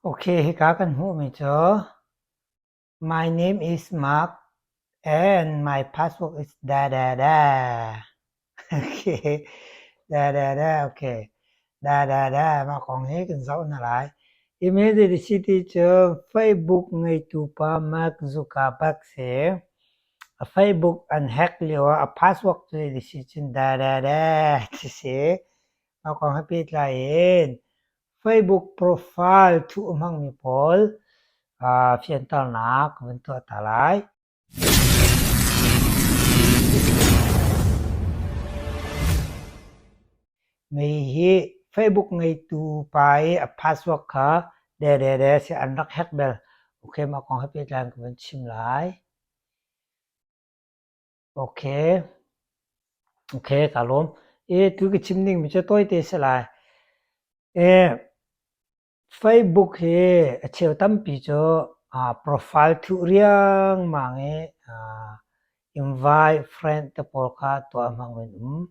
Okay, hika kan hmuhmi cu My name is Mark and my password is da da da. Okay, da da da, okay. Da da da, mah kong hi kan zoh hna lai. Email city cu Facebook ngeitu pa Mark Zuckerberg si. A Facebook an hack lio ah a password cu si cun da da da ti si. Mah kong he pehtlai in Facebook profile thuh a hmangmi pawl fianternak ka vun tuah ta lai. Mei hi Facebook ngeitu pa i a password kha de si an rak hack bel. Okay, mah kong he pehtlai in ka vun chim lai. Okay. Okay, ka lawm. E tu ka chim ding mi cu tawite si lai. E Facebook hi a cheu tampi cu profile thuh riangmang i invite friend te pawl kha tuah hmang in um.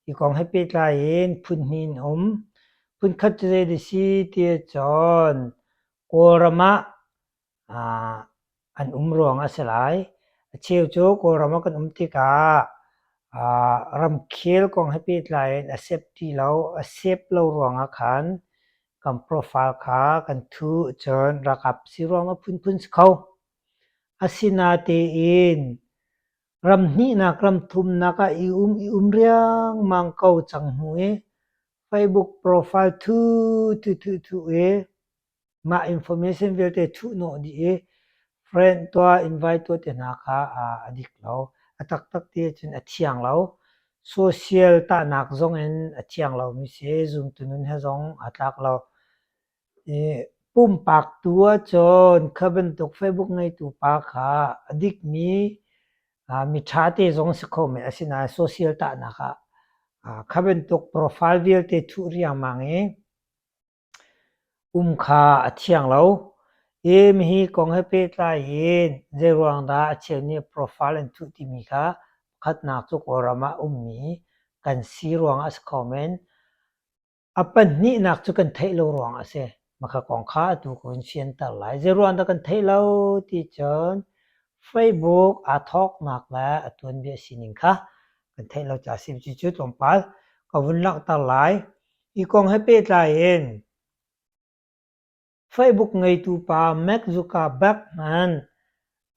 Hi kong he pehtlai in phun hnih in um. Phun khat cu zei si ti ahcun Kawlram ah an um ruang a si lai. A cheu cu Kawlram ah kan um tikah ramkhel kong he pehtlai in a sep ti lo, a sep lo ruangah khan kan profile kha kan thuh cun ralkap si ruang a phunphun si kho. Asinatein ram hnihnak ram thumnak ah i um i um riangmang ko cang hnu i Facebook profile thu thu thu thu i Mah information vialte thuhnawh dih i friend tuah, invite tuah te hna kha a dik lo. A taktak ti ahcun a thiang lo. Social tahnak zong in a thiang lomi si. Zumtu nun he zong aa tlak lo. I pumpak tu ahcun kha bantuk Facebook ngeitu pa kha a dikmi miṭha te zong si kho men. Asinain social tahnak ah kha bantuk profile vialte thuh riangmang i Um kha a thiang lo. Hi mihi kong he pehtlai in zeiruang dah a cheu nih profile an thuh timi kha pakhatnak cu Kawlram ah ummi kan si ruangah a si kho men. A pahnihnak cu kan theih lo ruangah a si. Mah kong kha atu ka hun fianter lai. Zeiruang dah kan theih lo ti cun Facebook aa thawknak le a tuanbia sining kha kan theih lo caah a si. Cucu tlawmpal ka vun langhter lai. Hi kong he pehtlai in Facebook ngeitu pa Mark Zuckerberg hmanh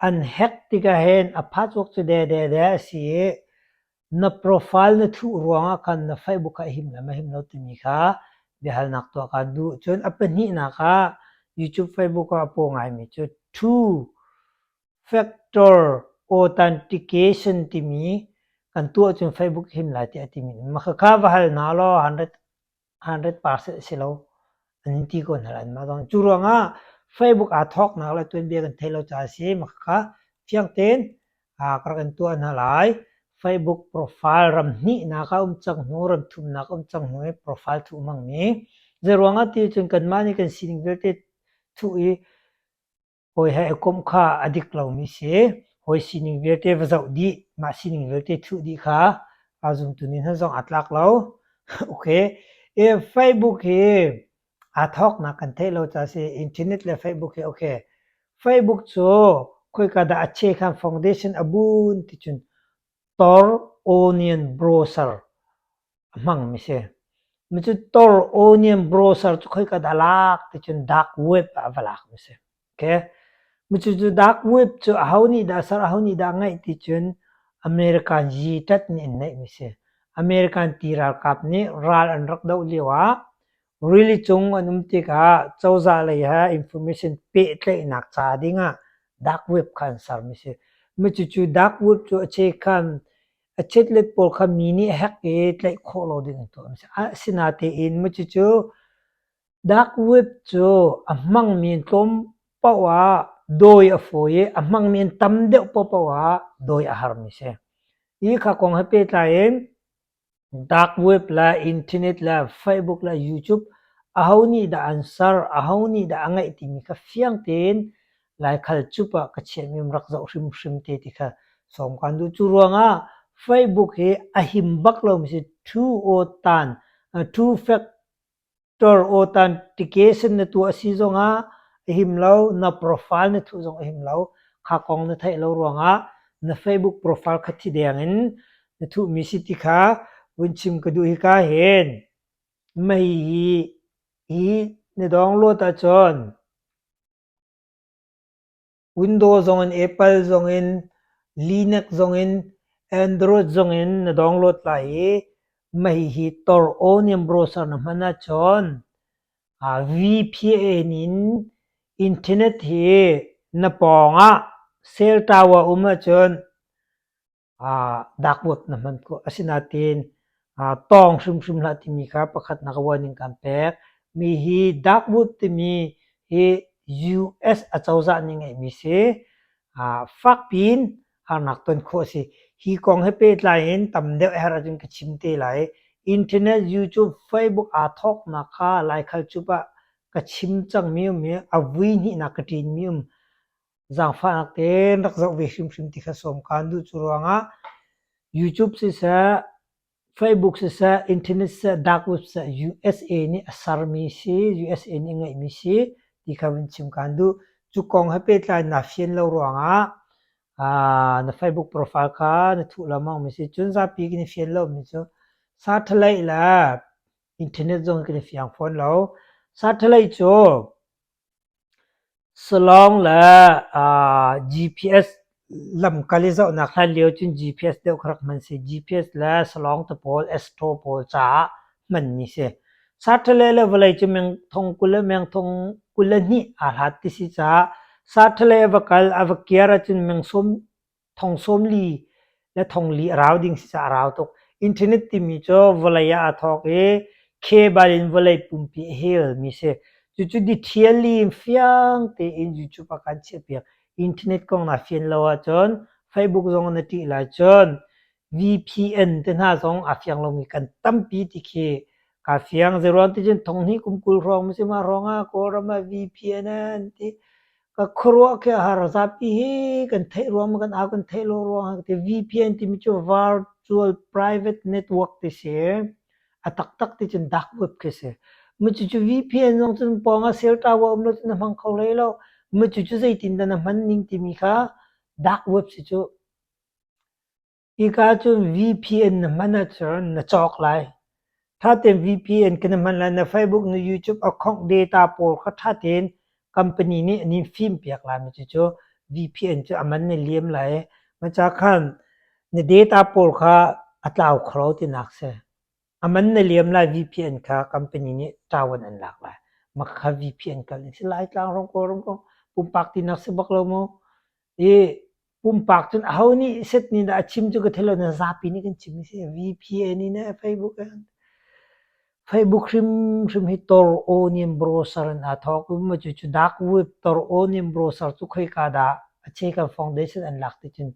an hack tikah hin a password cu dede a si i na profile na thuh ruangah khan na Facebook kha a him le ma him lo timi kha biahalnak tuah kaan duh. Cun a pahnihnak ah YouTube, Facebook ah a paw ngaimi cu two factor authentication timi kan tuah cun Facebook him lai tiah a timi mah khakha va hal hna law 100% a si lo an in ti ko hna lai anmah zong. Cu ruangah Facebook aa thawknak le tuanbia kan theih lo caah a si. Mah khakha fiang tein ka rak in tuah hna lai. Facebook profile ram hnihnak ah um cang hnu, ram thumnak um cang hnu i profile thuh hmangmi. Zeiruangah ti cun kanmah nih kan sining vialte thuh i Hawi he i komh kha a dik lomi si. Hawi sining vialte va zoh dih, mah sining vialte thuh dih kha aa zumtu nih hna zong aa tlak lo. Okay. I Facebook hi aa thawknak kan theih lo caah si internet le Facebook hi okay. Facebook cu khoika dah a che khan foundation a bun ti cun Tor Onion Browser a hmangmi si. Micu Tor Onion Browser cu khoika dah lak ti cun dark web ah a va lakmi si. Okay. Micu cu dark web cu aho nih dah ser, aho nih dah ngeih ti cun American yitat nih an neihmi si. American ti ralkap nih ral an rak doh lio ah rili cung an um tikah cozah lei he information pehtlaihnak ca dingah dark web kha an sermi si. Micu cu dark web cu a chekhan A chetlet pawl kha mi nih hack i tlaih khawh lo ding an tuah. Asinain cucu dark web cu a hmangmi an tlawm paoh ah dawi a fawi i a hmangmi an tam deuh paohpaoh ah dawi a harmi a si. Hi kha kong he pehtlai in dark web le internet le Facebook le YouTube aho nih dah an ser, aho nih dah a ngeih timi kha fiang tein Laikhal cup ah ka chiahmi um rak zoh hrimhrim te ti kha sawm kaan duh. Cu ruangah Facebook hi a him bak lomi si two factor authentication na tuah a si zongah. A him lo, na profile na thuh zong a him lo. Kha kong na theih lo ruangah na Facebook profile kha thi deng in na thuhmi si ti kha vun chim ka duh hika hin. Mei hi hi na download ahcun Windows zong in Apple zong in Linux zong in Android zong in na download lai i mei hi Tor Onion browser na hman ahcun VPN in internet hi na pawng ah cell tower um ahcun Dakbuat na hman khawh. Asinain tawng hrimhrim hlah timi kha pakhatnak warning kan pek. Mi hi dakbuat timi hi US acozah nih ngeihmi si. Fakpi in harnak ton khawh a si. Hi kong he pehtlai in tam deuh a herh ahcun ka chim te lai. Internet, YouTube, Facebook aa thawknak kha Laikhal cup ah ka chim cangmi um i a vui hnihnak ka ṭinmi um. Zaangfahnak tein rak zoh ve hrimhrim ti kha sawm kaan duh. Cu ruangah YouTube siseh, Facebook siseh, internet siseh, dark web siseh USA nih a sermi si, USA nih a ngeihmi si ti kha vun chim kaan duh. Cu kong he pehtlai naa fian lo ruangah na Facebook profile kha na thuh lengmangmi si. Cun zapi kan i fian lomi cu satellite le internet zong kan i fiang fawn lo. Satellite cu Salawng le GPS lamkal i zohnak hlan lio cun GPS deuh kha rak hman si. GPS le salawng te pawl, Astro pawl caah hmanmi si. Satellite le vawlei cu meng thong 20 le meng thong 22 aa hlat ti si caah satellite a va kal, a va kiar ahcun meng sawm thong 40 le thong li a rau ding si caah a rau tuk. Internet timi cu vawlei ah aa thawk i cable in vawlei pumpi a helmi si. Cucu detail in fiang tein YouTube ah kan chiahpiak. Internet kong naa fian lo ahcun Facebook zong na ṭih lai cun VPN te hna zong aa fiang lomi kan tampi ti khi kaa fiang. Zeiruang ti cun thong hnih kum 20 hrawng maw si mah hrawng ah Kawlram ah VPN an ti. Ka khuaruah khi a har. Zapi hi kan theih ruang maw kan au kan theih lo ruang ah ka ti. VPN timi cu Virtual Private Network ti si. A taktak ti cun dark web khi si. Mu cucu VPN zong cun pawng ah cell tower um lo cun na hmang kho hlei lo. Mu cucu zeitin dah na hman ning timi kha dark web si cu. Hika cun VPN na hman ahcun na cawk lai. Ṭha tein VPN kan hman lai. Na Facebook, na YouTube account data pawl kha ṭha tein company nih an in fimpiak lai. Cucu VPN cu a man na liam lai. Maca khan na data pawl kha a tlau kho lo tinak si. A man na liam lai VPN kha company nih ṭawan an lak lai. Mah kha VPN kal ding si. Laitlang rong Kawlram kong pumpak tinak si bak lo mu. I pumpak cun aho nih set nih dah a chim cu ka thei lo na zapi nih kan chim si VPN in Facebook Facebook hrimhrim hi Tor Onion browser in aa thawk i cu cu dark web Tor Onion browser cu khoika dah a Chekan Foundation an lak ti cun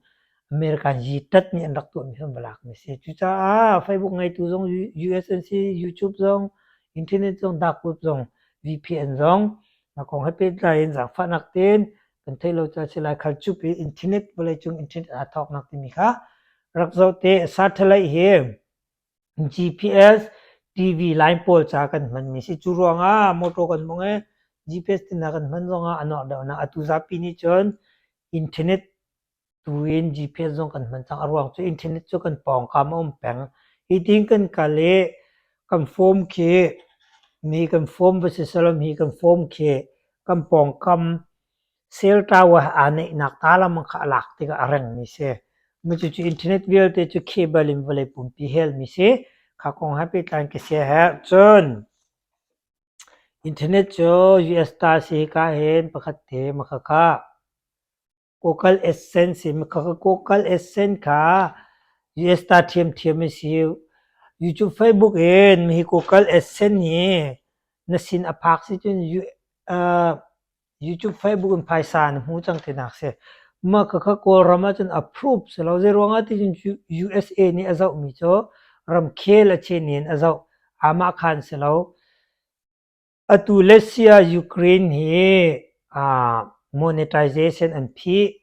American yitat nih an rak tuahmi an va lakmi si. Cucaah Facebook ngeitu zong US an si, YouTube zong, internet zong, dark web zong, VPN zong, na kong he pehtlai in zaangfahnak tein kan theih lo caah si lai khal cup i internet vawleicung internet aa thawknak timi kha rak zoh te. Satellite hi GPS TV line pawl ca kan hmanmi si. Cu ruangah motor kan hmang i GPS tina kan hman zongah a nuar deuhnak. Atu zapi nih cun internet tu in GPS zong kan hman cang. A ruang cu internet cu kan pawngkam a um peng. Hi tin kan kal i kan form khi mi kan form va si salam hi kan form khi kan pawngkam cell tower aa neihnak ta lengmang kha a lak tikah a rengmi si. Cucu internet vialte cu cable in vawlei pumpi helmi si. Kha kong he pehtlai in ka sia herh. Cun internet cu US ta si hika hin pakhat te makhakha Google AdSense si. Makhakha Google AdSense kha US ta ṭhiamṭhiam a si. YouTube, Facebook in hi Google AdSense hi na sin a phak si cun YouTube, Facebook in phaisa na hmu cang tinak si. Mah khakha Kawlram ahcun approve si lo. Zeiruang ah ticun USA nih a zohmi cu ramkhel a chen in a zoh. Amah khan si lo. Atu Russia Ukraine hi monetization an phih.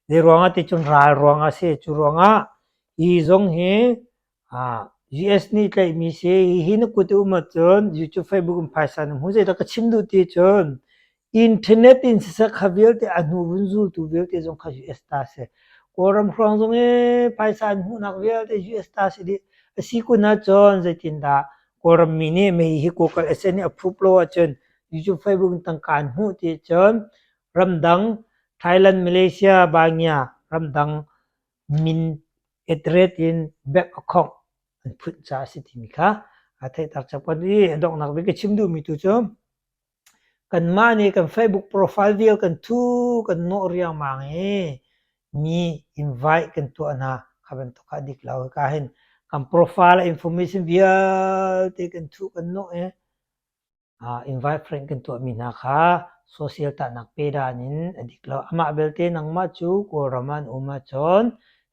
Zeiruang ah ticun ral ruang ah si. Cu ruangah hi zong hi US nih tlaihmi si. Hihi na kut i um ahcun YouTube, Facebook in phaisa na hmu. Zeidah ka chim duh ti cun. Internet in siseh kha vialte a hnu vun zultu vialte zong kha US ta si. Kawlram hruang zong i phaisa an hmuhnak vialte US ta si dih. A si kun ahcun zeitindah Kawlram mi nih mei hi Google AdSense nih a approve lo ahcun YouTube, Facebook in tangka an hmuh ti cun ramdang Thailand, Malaysia, Bangia ramdang min address in bank account an phunh caah a si timi kha aa theihter chap. Kan i a donghnak bik ka chim duhmi tu cu Kanmah nih kan Facebook profile vial kan thu kan nawh riangmang i mi invite kan tuah hna. Kha bantuk kha a dik lo. Hika hin kan profile information vialte kan thuh kan nawh i invite friend kan tuahmi hna kha social tahnak pe dan in a dik lo. Amah belte nangmah cu Kawlram ah an um ahcun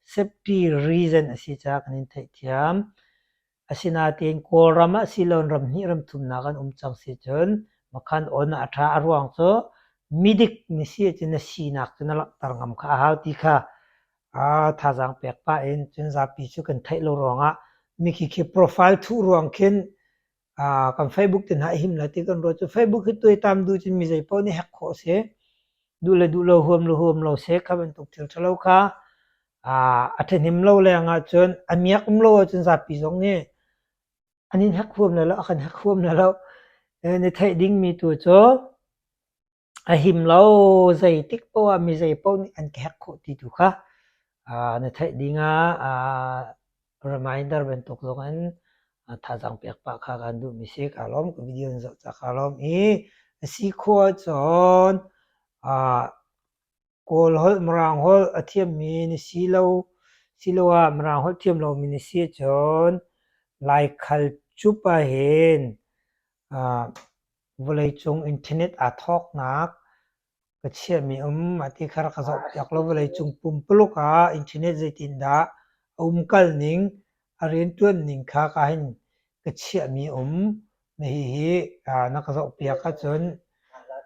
safety reason a si caah kan in theihthiam. Asinain Kawlram ah siloin ramhnih ramthumnak an um cang si cun makhan on ah a ṭha. A ruang cu midik na si ahcun na sinak cu na langhter ngam kha a hau ti kha thazaang pek pah in cun zapi cu kan theih lo ruangah mikhi khi profile thuh ruang khin kan Facebook te hna a him lai ti kan ruah cu Facebook hi tuaitam duh cun mi zei paoh nih hack khawh a si. Duh le duh lo, huam le huam lo seh kha bantuk thil ṭhalo kha a ṭhahnem lo lengah cun a miak um lo ahcun zapi zong nih an in hek huam lai lo, a kan hek huam lai lo. Na theih dingmi tu cu a him lo zeitik paoh ah mi zei paoh nih an ka hek khawh ti tu kha na theih ding ah reminder bantuk zong in thazaang pek pah kha kaan duhmi si. Kaa lawm. Ka video in zoh ca kaa lawm i a si khawh ahcun Kawl holh, Mirang holh a thiammi na si lo siloah Mirang holh thiam lomi na si ahcun Laikhal cup ahhin vawleicung internet aa thawknak ka chiahmi um a ti kha rak ka zohpiak law vawleicung pumpuluk ah internet zeitindah a umkal ning, a rianṭuan ning kha ka hin ka chiahmi um. Hihi na ka zohpiak ahcun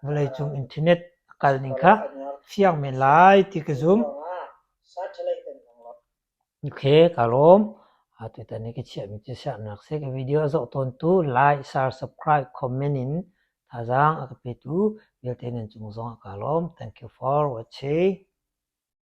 vawleicung internet a kal ning kha fiang men lai ti ka zumh. Okay, ka lawm. Tutan i ka chiahmi cu siarnak si. Ka video a zoh tawntu like, share, subscribe, comment in thazaang a ka petu vialte nan cung zong ah ka lawm. Thank you for watching.